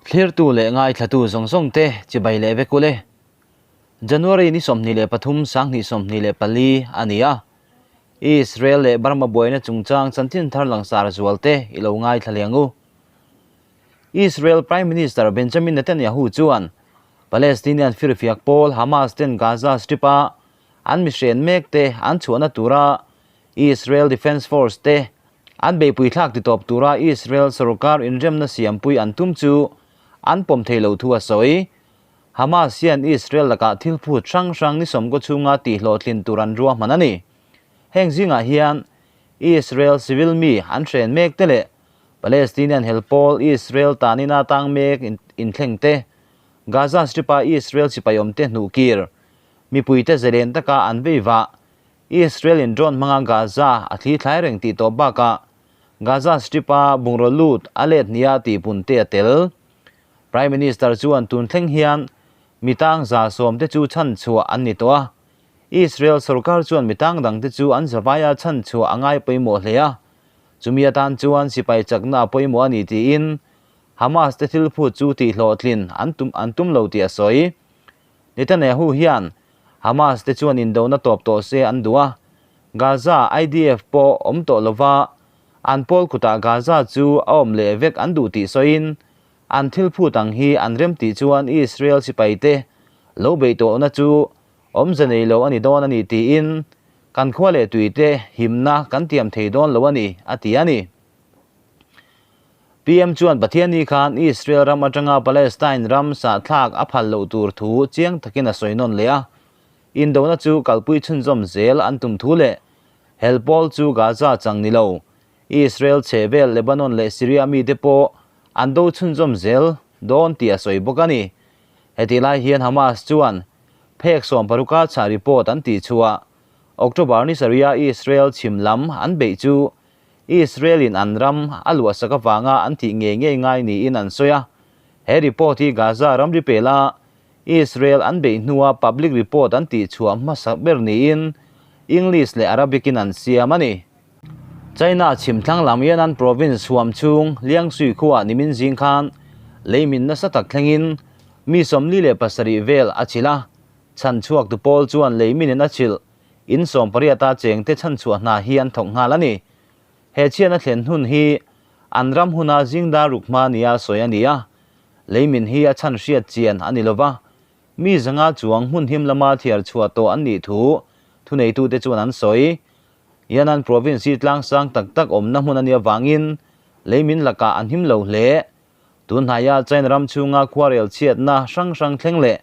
Thlirtu leh ngaithlatu zawng zawng te chibai leh vek ule. January ni 23 2024 a ni a. Israel leh Burma buaina chungchang chanchin thar langsar zual te i lo ngaithla leh ang u. Israel Prime Minister Benjamin Netanyahu chuan Palestinian firfiak pawl Hamas ten Gaza Strip-a an mihren mek te an chhuahna tura Israel Defence Force te an beihpui thlak titawp tura Israel sorkar inremna siampui an tum chu an pawm thei lo thu a sawi. Hamas hian Israel lakah thil phut hrang hrang ni sawmkaw chhunga tihhlawhtlin tur an ruahman a ni. Heng zingah hian Israel civil mi an hren mek te leh Palestinian hel pawl Israel tanina tang mek inthleng te, Gaza Strip-a Israel sipai awmte hnuhkir mipuite zalen taka an vei vah. Israel-in drone hmanga Gaza a thli thlai reng tih tawh bakah Gaza Strip-a bungraw lut a let nia tih pun te a tel. Prime Minister chuan tun thleng hian mi tang 110 te chu chhan chhuah an ni tawh a. Israel sorkar chuan mi tang dang te chu an zavaia chhan chhuah a ngai pawimawh hle a. Chumi atan chuan sipai chakna a pawimawh a ni tiin Hamas te thil phut chu tihhlawhtlin an tum an tum lo tih a sawi. Netanyahu hian Hamas te chuan indona tawp tawh se an duh a, Gaza IDF pawh awm tawh lova an pawl kutah Gaza chu a awm leh vek an duh tih sawiin an thil phut ang hi an rem tih chuan Israel sipai te lo beih tawhna chu awmze nei lo a ni dawn a ni tiin kan khua leh tui te himna kan tiam thei dawn lo a ni a ti a ni. PM chuan Pathianni khan Israel ram atanga Palestine ram sahthlak a phal loh tur thu chiang takin a sawi nawn leh a. Indona chu kalpui chhunzawm zel an tum thu leh hel pawl chu Gaza chang ni lo, Israel chhehvel Lebanon leh Syria mite pawh an do chhunzawm zel dawn tih a sawi bawk a ni. Hetih lai hian Hamas chuan phek 16 a chhah report an tihchhuah October ni sarih a Israel chhim lam an beih chu Israel-in an ram a luahsak avanga an tih ngei ngei ngai niin an sawi a. He report hi Gaza ramri pela Israel an beih hnua public report an tihchhuah hmasa ber niin English leh Arabic-in an siam a ni. China chhimthlang lam Yan'an province huam chhung Liangsui khuaah nimin zing khan leimin nasa tak thlengin mi 47 vel a chhilh a, chhanchhuaktu pawl chuan leiminin a chhilh In 18 a chengte chhanchhuah hna hi an thawk nghal a ni. He chhiatna thlen hun hi an ram huna zingdar ruk hma nia sawi a ni a. Leimin hi a chhan hriat chian a ni lova, mi 500 chuang hmun him lama thiar chhuah tawh an nih thu thuneitute chuan an sawi. Yan'an province hi tlangsang tak tak awmna hmun a nih avangin leimin lakah an him lo hle. Tunhnaia China ram chhunga khuarel chhiatna hrang hrang thleng leh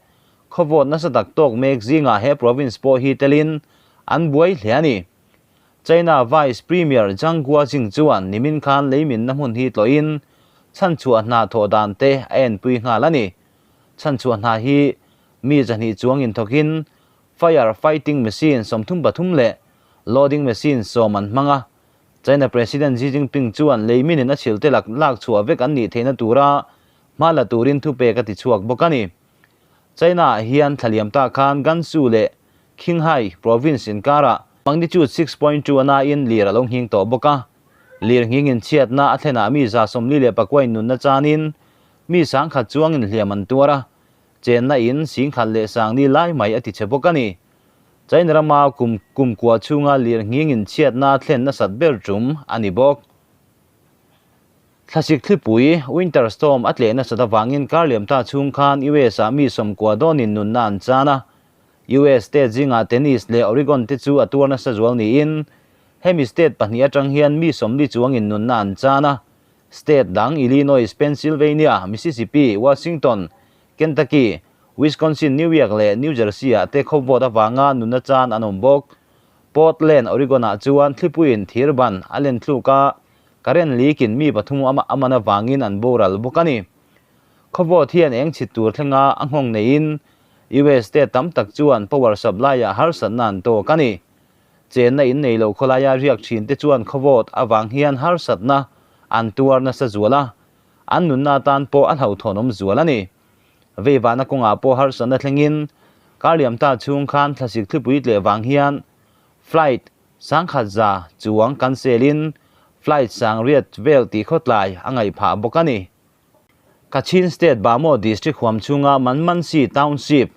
khawvawt nasa tak tawk mek zingah he province pawh hi telin an buai hle a ni. China Vice Premier Zhang Guojing chuan nimin khan leiminna hmun hi tlawhin chhanchhuah hna thawh dan te a enpui nghal a ni. Chhanchhuah hna hi mi 200 chuangin thawkin fire fighting machine 33 leh loading machine 10 an hmang a. China President Xi Jinping chuan leiminin a chhil te lak lak chhuah vek an nih theihna tura hma la turin thupek a ti chhuak bawk a ni. China-ah hian thlaliam ta khan Gansu leh Qinghai province inkarah magnitude 6.2 a nain lir a lo nghing tawh bawk a. Lir nghingin chhiatna a thlenah mi 49 nunna chanin mi 10,000 chuangin hliam an tuar a, chenna in 10,000 leh 40,000 lai mai a ti chhe bawk a ni. China rama kum kumkua chhunga lir nghingin chhiatna thlen nasat ber tum a ni bawk. Thlasik thlipui, winter storm, a tleh nasat avangin kar liam ta chhung khan US-ah mi 90 dawnin nunna an chan a. US state zingah Tennessee leh Oregon te chu a tuar nasa zual niin hemi state pahnih atang hian mi 40 chuangin nunna an chan a. State dang Illinois, Pennsylvania, Mississippi, Washington, Kentucky, Wisconsin, New York leh New Jersey-ah te khawvawt avanga nunna chan an awm bawk. Portland, Oregon-ah chuan thlipuiin thir ban a len thluk a, current leak-in mi pathum a man avangin an boral bawk a ni. Khawvawt hian eng chhit tur thlenga a nghawng neiin US state tam tak chuan power supply-ah harsatna an tawk a ni. Chenna in nei lo khawlaia riak thin te chuan khawvawt avang hian harsatna an tuar nasa zual a, an nunna atan pawh a hlauhthawn awm zual a ni. Veivahna kawngah pawh harsatna thlengin kar liam ta chhung khan thlasik thlipui tleh vang hian flight 1,100 chuang cancelin flight 800 vel tih khawtlai a ngaih phah bawk a ni. Kachin State Bhamo District huam chhunga Manmansi Township,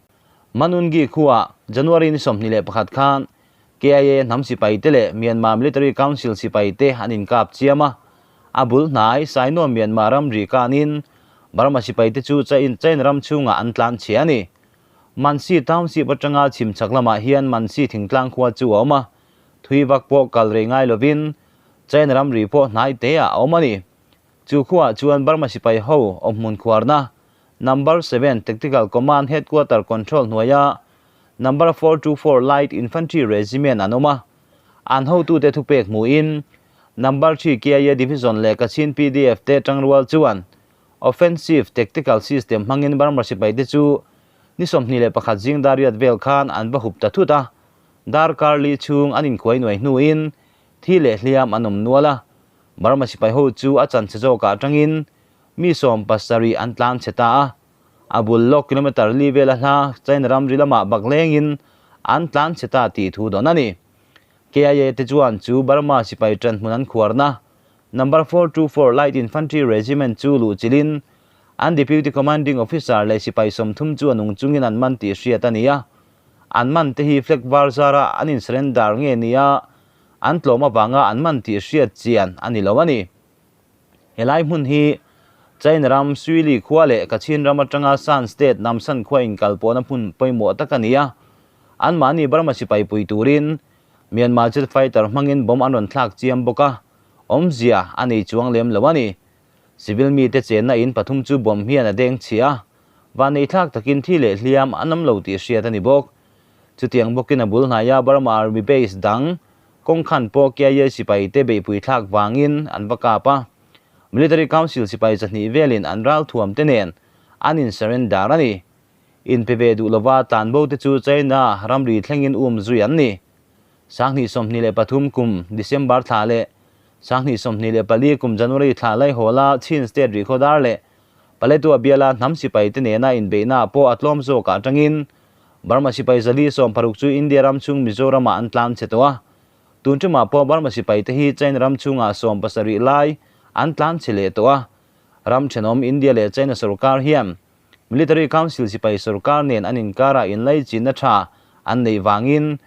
Manungi khuaah January ni 21 khan KIA hnam sipaite leh Myanmar Military Council sipaite an inkap chiam a. A bul hnai Saino Myanmar ramri kanin Burma sipaite chu China ram chhungah an tlan chhia a ni. Mansi Township atanga chhim chhak lamah hian Mansi thingtlang khua chu a awm a, thui vak pawh kal rei ngai lovin China ramri pawh hnai te ah a awm a ni. Chu khuaah chuan Burma sipai ho awmhmun khuarna Number 7 Tactical Command Headquarter Control hnuaia Number 424 Light Infantry Regiment an awm a, an hotute thupek hmuhin Number 3 KIA Division leh Kachin PDF te tangrual chuan Offensive Tactical System hmangin Burma sipaite chu ni 21 zing dar riat vel khan an va hup ta thut a, darkar li chhung an inkhuai nuai hnuin thi leh hliam an awm nual a. Burma sipai ho chu a chanchhe zawkah atangin mi 70 an tlan chhe ta a, a bul lawk kilometre li vela hla China ramri lamah bak lengin an tlan chhe ta tih thu dawn a ni. KIA te chuan chu Burma sipai ṭanhmun an khuarna Number 424 Light Infantry Regiment chu luh chilhin an Deputy Commanding Officer leh sipai 30 chu a nung chungin an man tih hriat a ni a, an man te hi flag var zara an in surrender nge nia an tlawm avanga an man tih hriat chian a ni lo a ni. Helai hmun hi China ram Suili khua leh Kachin ram atanga Shan State Namsan khua inkalpawhna hmun pawimawh tak a ni a. Anmahni Burma sipai pui turin Myanmar jet fighter hmangin bomb an rawn thlak chiam bawk a, awmzia a nei chuang lem lo a ni. Civil mite chenna in pathum chu bomb hian a deng chhia a, vannei thlak takin thi leh hliam an awm lo tih hriat a ni bawk. Chutiang bawkin a bul hnaia Burma Army base dang kawngkhan pawh KIA sipaite beihpui thlak vangin an va kap a. Military Council sipai 200 velin an ralthuam te nen an in surrender a ni. Inpe ve duh lova tlanbo te chu China ramri thlengin um zui an ni. 2023 kum December thla leh 2024 kum January thla laihawla Chin State rihkhawdar leh Paletwa biala hnam sipaite nena inbeihna pawh a tlawm zawkah atangin Burma sipai 460 chu India ram chhung Mizoramah an tlan chhe tawh a. Tun tumah pawh Burma sipaite hi China ram chhungah 70 lai an tlan chhe leh tawh a. Ram thenawm India leh China sorkar hian Military Council sipai sorkar nen an inkarah inlaichinna tha an neih vangin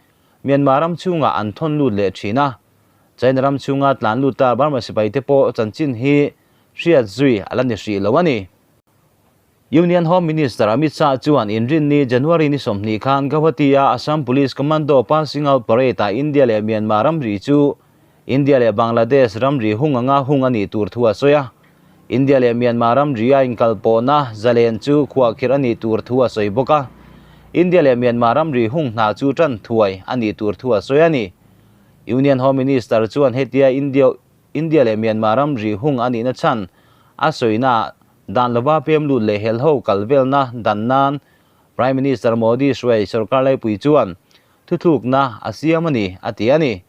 Myanmar ram chhungah an thawn lut leh thin a. China ram chhunga tlan lut ta Burma sipaite pawh chanchin hi hriat zui a la ni hrih lo a ni. Union Home Minister Amit Shah chuan Inrinni January ni 20 khan Guwahati-a Assam Police Commando Passing Out Parade-ah India leh Myanmar ramri chu India leh Bangladesh ramri hung anga hung a nih tur thu a sawi a. India leh Myanmar ramri a inkalpawhna zalen chu khuahkhirh a nih tur thu a sawi bawk a. India leh Myanmar ramri hung hna chu tan thuai a nih tur thu a sawi a ni. Union Home Minister chuan hetia India India leh Myanmar ramri hung a nihna chhan a sawina dan lova pem lut leh helho kal velna dan nan Prime Minister Modi hruai sorkar laipui chuan thuthlukna a siam a ni, a ti a ni.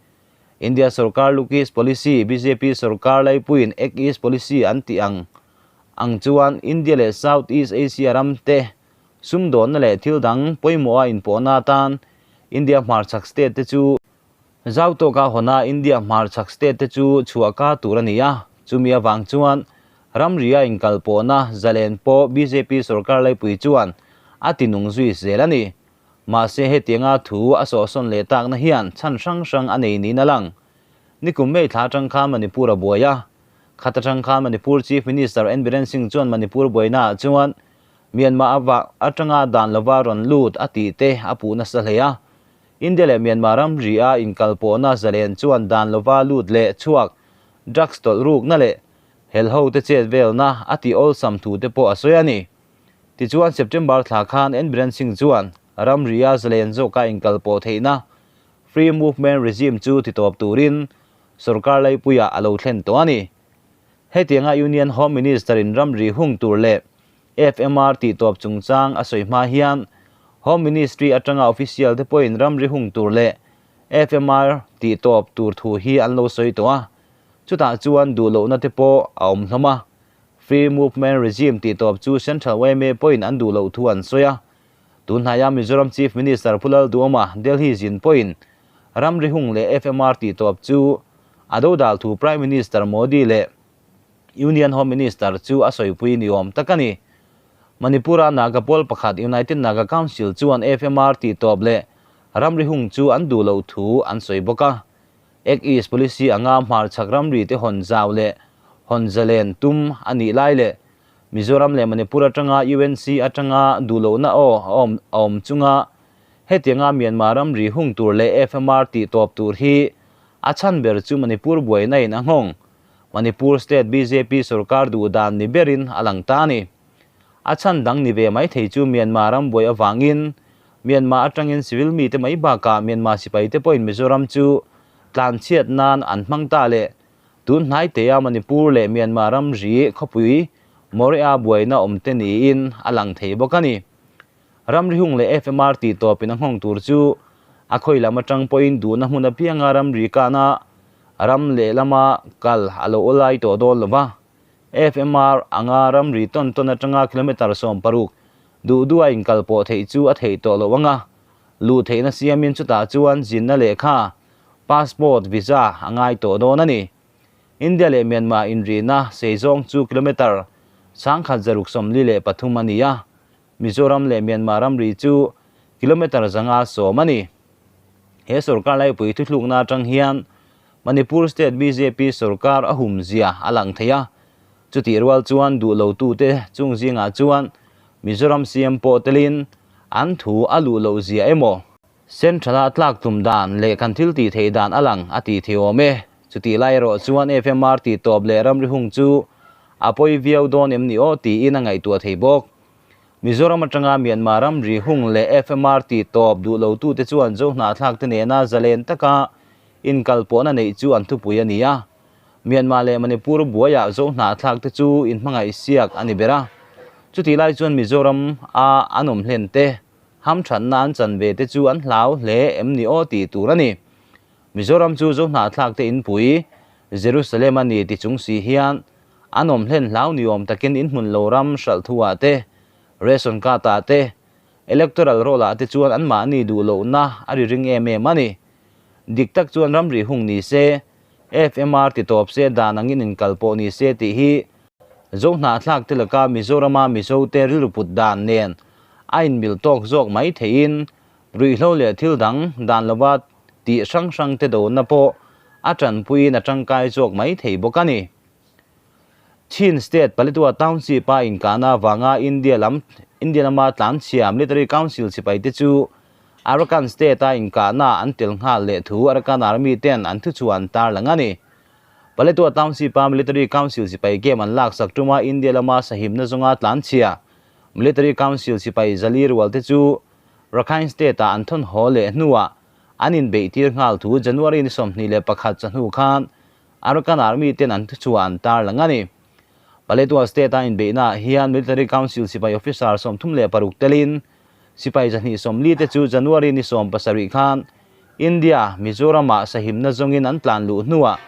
India sorkar Look East Policy, bjp sorkar laipuiin Act East Policy an tih ang ang chuan India leh South East Asia ram te sumdawnna leh thil dang pawimawha inpawhna atan India hmarchhak state te chu Zau tawka hawna India hmarchhak state te chu chhuah ka tur a ni a, chumi avang chuan ramria inkalpawhna zalen pawh bjp sorkar laipui chuan a tinung zui zel a ni. Mahse hetianga thu a sawhsawn leh takna hian chhan hrang hrang a nei niin a lang. Nikum May thla atang khan Manipur a buai a, khat atang khan Manipur Chief Minister N Biren Singh chuan Manipur buainaah chuan Myanmar atanga dan lova rawn lut a tih te a puh nasa hle a. India leh Myanmar ramri a inkalpawhna zalen chuan dan lova lut leh chhuak drugs tawlh rukna leh helho te chet velna a tih awlsam thu te pawh a sawi a ni. Tichuan September thla khan N Biren Singh chuan ramri a zalen zawka inkalpawh theihna Free Movement Regime chu titawp turin sorkar laipuiah a lo thlen tawh a ni. Hetianga Union Home Minister in ramri hung tur leh FMR tihtawp chungchang a sawi hma hian Home Ministry atanga official te pawhin ramri hung tur leh FMR tihtawp tur thu hi an lo sawi tawh a, chutah chuan duh lohna te pawh a awm hlawm a. Free Movement Regime tihtawp chu Central yma pawhin an duh loh thu an sawi a. Tunhnaia Mizoram Chief Minister Pu Lalduhoma Delhi zin pawhin ramri hung leh FMR tihtawp chu a dodal thu Prime Minister Modi leh. Union Home Minister chu a sawipui ni awm tak a ni. Manipur-a Naga pawl pakhat United Naga Council chuan FMR tih tawp leh ramri hung chu an duh loh thu an sawi bawk a. Act East Policy anga hmarchhak ramri te hawn zau leh hawn zalen tum a nih lai leh Mizoram leh Manipur atanga UNC atanga duh lohna aw a awm chunga hetianga Myanmar ramri hung tur leh FMR tih tawp tur hi a chhan ber chu Manipur buaina in a nghawng. Manipur State bjp sorkar duh dan ni berin a lang ta a ni. A chhan dang ni ve mai thei chu Myanmar ram buai avangin Myanmar atangin civil mite mai bakah Myanmar sipaite pawhin Mizoram chu tlanchhiat nan an hmang ta leh tun hnai teia Manipur leh Myanmar ramri khawpui Morea buaina awmte niin a lang thei bawk a ni. Ramri hung leh FMR tih tawpin a nghawng tur chu a khawi lam atang pawhin duhna hmun apianga ramri kahna ram lehlama kal a lo awlai tawh dawn lo va. FMR anga ramri tawn tawn atanga kilometre 60 duh duha inkal pawh theih chu a theih tawh loh anga luh theihna siamin chutah chuan zinna lehkha, passport, visa a ngai tawh dawn a ni. India leh Myanmar inrihna sei zawng chu kilometre 1643 a ni a, Mizoram leh Myanmar ramri chu kilometre 510 a ni. He sorkar laipui thuthlukna atang hian Manipur State bjp sorkar a hum zia a lang thei a, chutih rual chuan duh lo tute chung zingah chuan Mizoram CM pawh telin an thu a luh loh zia emaw? Central-a tlak tum dan leh kan thil tih theih dan a lang a tih thei awm e. Chutih lai erawh chuan FMR tih tawp leh ramri hung chu a pawi viau dawn em ni aw tiin a ngaihtuah thei bawk. Mizoram atanga Myanmar ramri hung leh FMR tih tawp duh lo tute chuan Zo hnahthlak te nena zalen taka inkalpawhna neih chu an thupui a ni a. Myanmar leh Manipur buaiah Zo hnahthlak te chu inhmangaih siak a ni ber a. Chutih lai chuan Mizoram a an awm hlen te, hamthatna an chan ve te chu an hlau hle em ni aw tih tur a ni. Mizoram chu Zo hnahthlak te inpui Jerusalem a ni ti chung si hian an awm hlen hlau ni awm takin inhmun lo ram hralh thu ah te, ration card ah te, electoral roll ah te chuan anmahni duh lohna a ri ring em em a ni. Dik tak chuan ramri hung ni se, FMR ti tawp se dan angin inkal pawh ni se tih hi Zo hnahthlak te laka Mizorama Mizo te rilru put dan nen a inmil tawk zawk mai theihin ruihhlo leh thil dang dan lova tih hrang hrang te dona pawh a tanpuiin a tangkai zawk mai thei bawk a ni. Chin State Paletwa Township a inkahna avanga India lam India lama tlanchhia Military Council sipai te chu Arakan State a inkahna an tel nghal leh thu Arakan Army ten an thuchhuah an tarlang a ni. Paletwa Township a Military Council sipai game an laksak tuma India lama sahimna zawnga tlanchhia Military Council sipai 400 rual te chu Rakhine State ah an thawn haw leh hnuah an inbeihtir nghal thu January ni 21 chawhnu khan Arakan Army ten an thuchhuah an tarlang a ni. Paletwa State a inbeihnaah hian Military Council sipai officer 36 telin sipai 240 te chu January ni 17 khan India, Mizoram-ah sahimna zawngin an tlan luh hnuah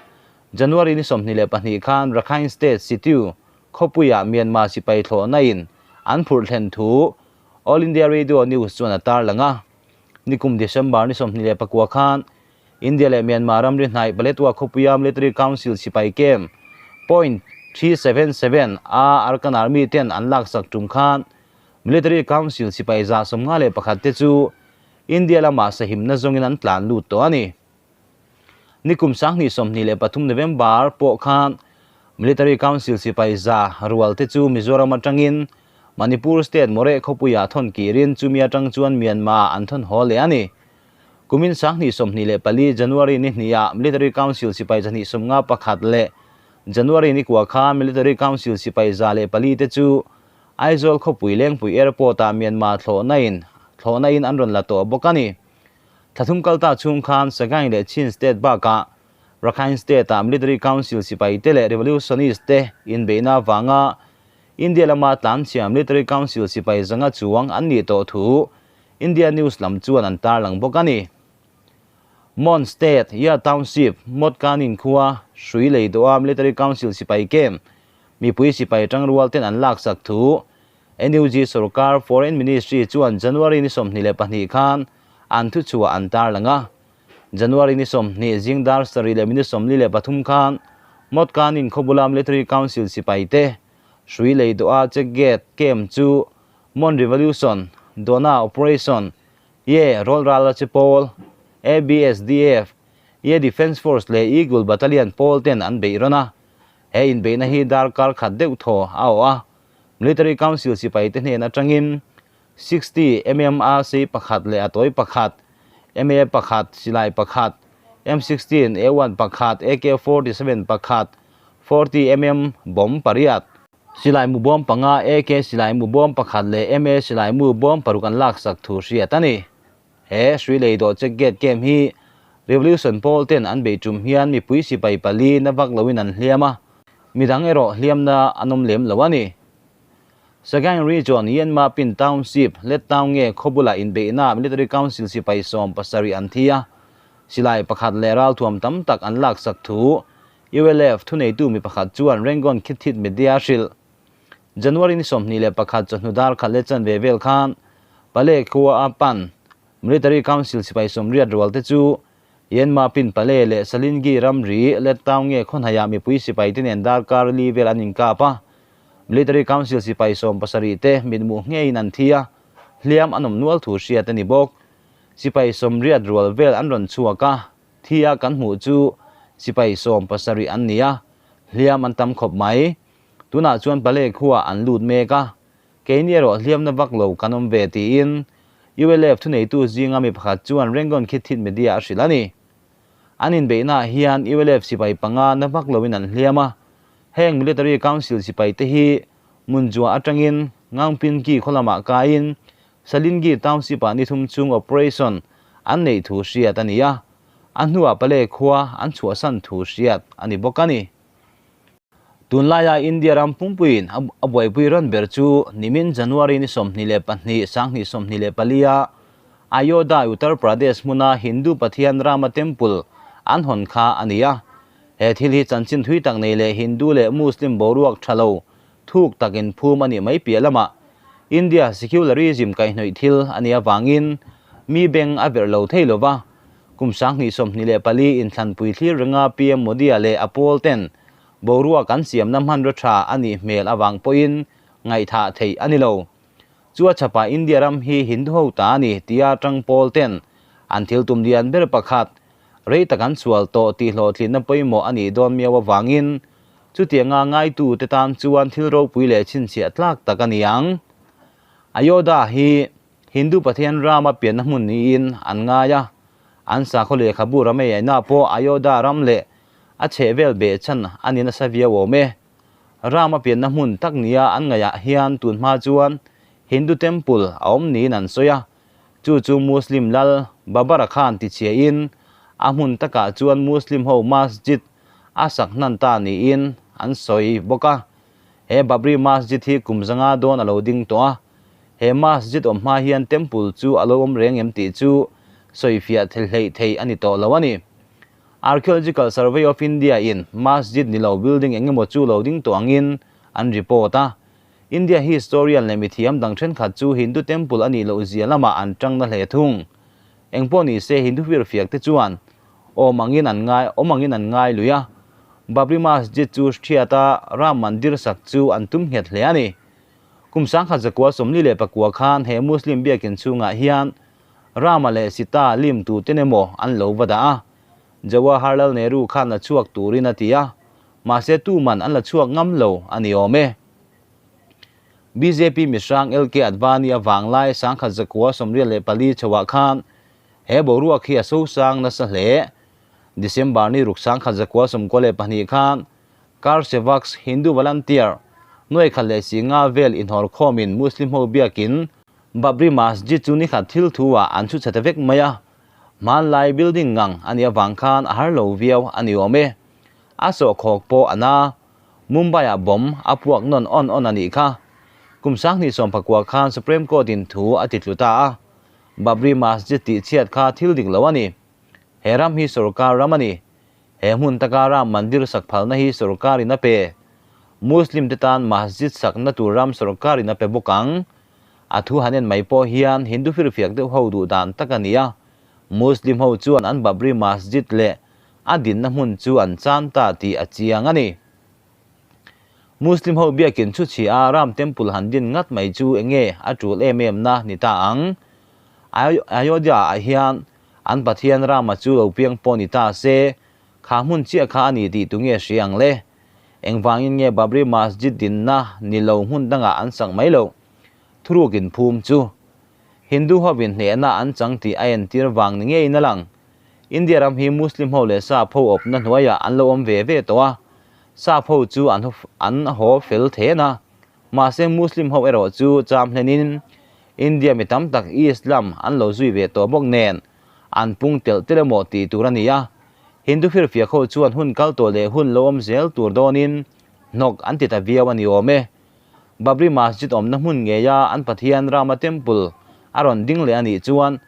January ni 22 khan Rakhine State Situ khawpuiah Myanmar sipai thlawhna in an phurh thlen thu All India Radio News chuan a tarlang a. Nikum December ni 29 khan India leh Myanmar ramri hnaih Paletwa khawpuia Military Council sipai camp point 377 a Arakan Army ten an laksak tum khan Military Council sipai 151 te chu India lamah sahimna zawngin an tlan lut tawh a ni. Nikum 2023 November pawh khan Military Council sipai 100 rual te chu Mizoram atangin Manipur State Moreh khawpuiah thawn kirin chumi atang chuan Myanmar an thawn haw leh a ni. Kumin 2024 January ni hniah Military Council sipai 251 leh January ni kua kha Military Council sipai 104 te chu Aizawl khawpui Lengpui Airport ah Myanmar thlawhna in thlawhna in an rawn la tawh bawk a ni. Thlathum kalta chhung khan Sagaing leh Chin State bakah Rakhine State ah Military Council sipai te leh Revolutionist te inbeihna avanga India lama tlanchhia Military Council sipai 500 chuang an nih tawh thu India News lam chuan an tarlang bawk a ni. Mon State, Ya Township, Motkanin khua, Hrui lei dawha Military Council sipai camp mipui sipai tangrual ten an laksak thu NUG sorkar Foreign Ministry chuan January ni 22 khan an thuchhuah an tarlang a. January ni 20 zingdar 7:43 khan Mawtkanin khawbula Military Council sipaite hrui lei dawha check gate camp chu Mon Revolution, Dona Operation, Ye Rawlral a che pawl, ABSDF, Ye Defence Force leh Eagle Battalion pawl ten an beih rawn a. He inbeihna hi darkar khat deuh thaw a awh a, Military Council sipaite hnen atangin 60 MMRC pakhat leh a tawi pakhat, MA pakhat, silai pakhat, M16 A1 pakhat, AK-47 pakhat, 40 mm bomb pariat, silai mu bawm panga, AK silai mu bawm pakhat leh MA silai mu bawm paruk an laksak thu hriat a ni. He hrui lei dawh check gate camp hi Revolution pawl ten an beih tum hian mipui sipai pali na vak loin an hliam a, midang erawh hliamna an awm lem lo a ni. Sagaing Region, Yanmapin Township, Lettown nge khawbula inbeihna Military Council sipai 70 an thi a, silai pakhat leh ralthuam tam tak an laksak thu ULF thuneitu mi pakhat chuan Rangoon Khit Thit Media hrilh. January ni 21 chawhnu dar khat leh chanve vel khan Pale khua a pan Military Council sipai 80 rual te chu Yanmapin Pale leh Salingi ramri Lettown nge khawnhaiah mipui sipai te nen darkar li vel an inkap a. Military Council sipai 70 te mitmuh ngeiin an thi a, hliam an awm nual thu hriat a ni bawk. Sipai 80 rual vel an rawn chhuak a, thi a kan hmuh chu sipai 70 an ni a, hliam an tam khawp mai. Tunah chuan Pale khuah an lut mek a, keini erawh hliamna vak lo kan awm ve tiin ULF thuneitu zinga mi pakhat chuan Rangoon Khit Thit Media a hrilh a ni. An inbeihnaah hian ULF sipai panga na vak loin an hliam a, heng Military Council sipai te hi Munjua atangin Ngangpinki khaw lamah kaiin Salingi Township-ah ni thum chung operation an neih thu hriat a ni a, a hnuah Pale khua an chhuahsan thu hriat a ni bawk a ni. Tunlaia India ram pumpuiin a buaipui rawn ber chu nimin January ni 22 2024-a Ayodhya, Uttar Pradesh hmuna Hindu pathian Rama Temple an hawn kha a ni a. He thil hi chanchin thui tak nei leh Hindu leh Muslim boruak tha lo thuk takin phum a nih mai piah lamah India secularism kaihhnawih thil a nih avangin mi beng a verh lo thei lova. Kum 2024 inthlanpui thlir ringa PM Modi-a leh a pawl ten boruak an siamna hmanraw tha a nih hmel avang pawhin ngaihthah theih a ni lo. Chu a chhapah India ram hi Hindu ho ta a ni tia tang pawl ten an thil tum lian ber pakhat rei tak an sual tawh tih hlawhtlinna pawimawh a nih dawn miau avangin chutianga ngaitu te tan chuan thil ropui leh chhinchhiah tlak tak a ni ang. Ayodhya hi Hindu pathian Rama pianna hmun niin an ngai a, an sakhaw lehkhabu Ramayana pawh Ayodhya ram leh a chhehvel behchhan a ni nasa viau awm e. Rama pianna hmun tak nia an ngaihah hian tun hma chuan Hindu temple a awm niin an sawi a, chu chu Muslim lal Babara khan tichhiain a hmun takah chuan Muslim ho masjid a sak hnan ta niin an sawi bawk a. He Babri Masjid hi kum zanga dawn a lo ding tawh a, he masjid awm hma hian temple chu a lo awm reng em tih chu sawifiah hleih theih a ni tawh lo a ni. Archaeological Survey of India in masjid ni lo building eng emaw chu lo ding tawh angin an report a. India historian leh mithiam dang thenkhat chu Hindu temple a nih loh zia lamah an tang na hle thung. Engpawh ni se Hindu firfiak te chuan awm angin an ngai awm angin an ngai lui a, Babri Masjid chu hriata Ram Mandir sak chu an tum nghet hle a ni. Kum 1949 khan he Muslim biakin chhungah hian Rama leh Sita lim tuten emaw an lo va dah a, Jawaharlal Nehru khan la chhuak turin a ti a, mahse tuman an la chhuak ngam lo a ni awm e. BJP mihrang LK Advani avang lai 1984 chhoah khan he boruak hi a sosang nasa hle. December ni ruk 1992 khan Kar Sevaks Hindu Volunteer nuai khat leh singa vel inhawr khawmin Muslim ho biakin Babri Masjid chu ni khat thil thu ah an chhu chhe ta vek mai a, hmanlai building ngang a nih avang khan a har lo viau a ni awm e. A sawhkhawk pawh a na. Mumbai-ah bomb a puak nawn awn awn a nih kha. Kum 2019 khan Supreme Court in thu a ti tlu ta a, Babri Masjid tih chhiat kha thil dik lo a ni. He ram hi sorkar ram a ni. He hmun taka Ram Mandir sak phalna hi sorkarin a pe. Muslim te tan masjid sakna tur ram sorkarin a pe bawk ang. A thu han en mai pawh hian Hindu firfiak deuh ho duh dan tak a ni a. Muslim ho chuan an Babri Masjid leh a dinna hmun chu an chan ta tih a chiang a ni. Muslim ho biakin chu chhi a Ram Temple han din ngat mai chu enge a tul em em na ni ta ang? Ayodhya ah hian an Pathian Rama chu lo piang pawh ni ta se, kha hmun chiah kha a ni tih tu nge hria ang le? Engvangin nge Babri Masjid dinna ni lo hmun dangah an sak mai loh? Thurukin phum chu Hindu hovin hnehna an chang tih a entir vang ni ngeiin a lang. India ram hi Muslim ho leh Sap ho awpna hnuaiah an lo awm ve ve tawh a, Sap ho chu an an haw fel then a, mahse Muslim ho erawh chu cham hlenin India mi tam tak Islam an lo zui ve tawh bawk nen an pung telh telh emaw tih tur a ni a. Hindu firfiak ho chuan hun kal tawh leh hun lo awm zel tur dawnin hnawk an ti ta viau a ni awm e. Babri Masjid awmna hmun ngeia an Pathian Rama Temple a rawn ding leh a nih chuan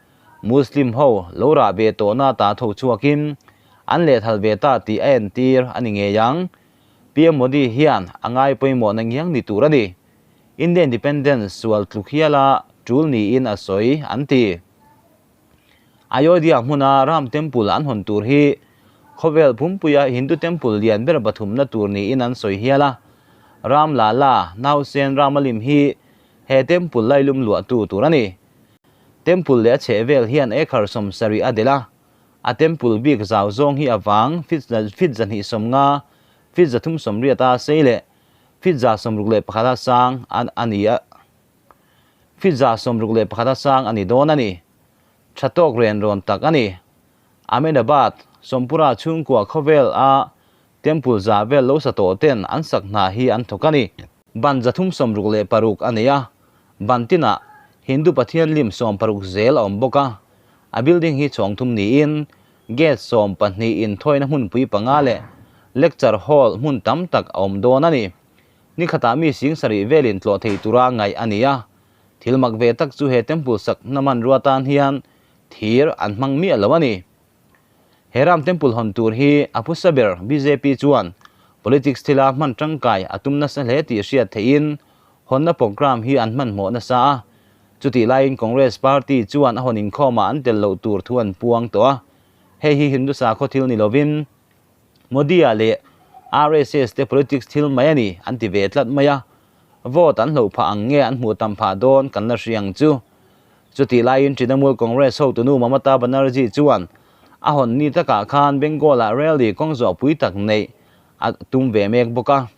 Muslim ho lo rah ve tawhna ta tho chhuakin an lehthal ve ta tih a entir a ni ngei ang. PM Modi hian a ngai pawimawhna ngiang ni tur a ni. India Independence sual tluk hiala tul niin a sawi an ti. Ayodhya hmuna Ram Temple an hawn tur hi khawvel pumpuia Hindu temple lian ber pathumna tur niin an sawi hial a. Ram Lala, Nausen Ramalim hi he temple lailum luahtu tur a ni. Temple leh a chhehvel hian acre 70 a delh a, a temple bik zau zawng hi a vang feet feet 250, feet 380 a sei leh feet 61 a sang a ni a. Feet 61 a sang a ni dawn a ni. Tha tawk ren rawn tak a ni. Ahmedabad, Sompura chhungkua khawvel a temple za vel lo sa tawh ten an sak hna hi an thawk a ni. Ban 366 a nei a, ban tinah Hindu pathian lim 60 zel a awm bawk a. A building hi chhawng thum niin gate 12 inthawina hmunpui panga leh lecture hall hmun tam tak a awm dawn a ni. Ni khatah mi 7000 velin tlawh thei tura ngaih a ni a. Thil mak ve tak chu he temple sak hna hmanrua tan hian thir an hmang miah lo a ni. He Ram Temple hawn tur hi a phusa ber bjp chuan politics thila hman tangkai a tum nasa hle tih hriat theihin hawnna programme hi an hmanhmawh nasa a. Chutih laiin Congress party chuan a hawn inkhawmah an tel loh tur thu an puang tawh a. Hei hi Hindu sakhaw thil ni lovin Modi-a leh RSS te politics thil mai a ni an ti ve tlat mai a. Vote an hloh phah ang nge an hmuh tam phah dawn kan la hria ang chu. Chutih laiin Trinamool Congress hotunu Mamata Banerjee chuan a hawn ni takah khan Bengal-ah rally kawng zawh pui tak neih a tum ve mek bawk a.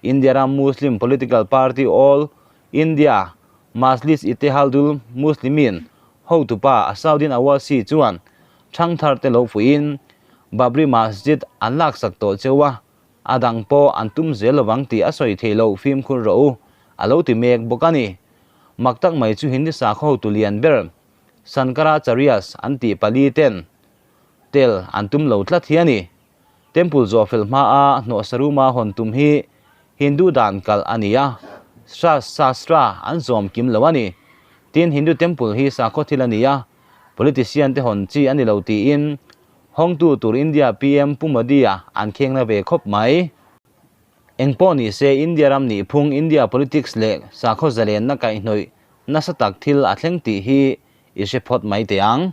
India ram Muslim political party All India Majlis Ittehadul Muslimin hotupa Asaudin Awasi chuan thangthar te lo fuihin Babri Masjid an laksak tawh cheu a, a dang pawh an tum zel lovang tih a sawi theih loh fimkhur rawh u, a lo ti mek bawk a ni. Mak tak mai chu Hindi sakhaw hotu lian ber Shankaracharyas an tih pali ten tel an tum lo tlat hi a ni. Temple zawh fel hmaa hnawhsaruma hawn tum hi Hindu dan kalh a ni a, Shastra an zawm kim lo a ni. Tin, Hindu temple hi sakhaw thil a ni a, politician te hawn chi a ni lo tiin hawngtu tur India PM Pu Modi-a an khengna ve khawp mai. Engpawh ni se, India ram nihphung, India politics leh sakhaw zalenna kaihhnawih nasa tak thil a thleng tih hi i hre phawt mai teh ang.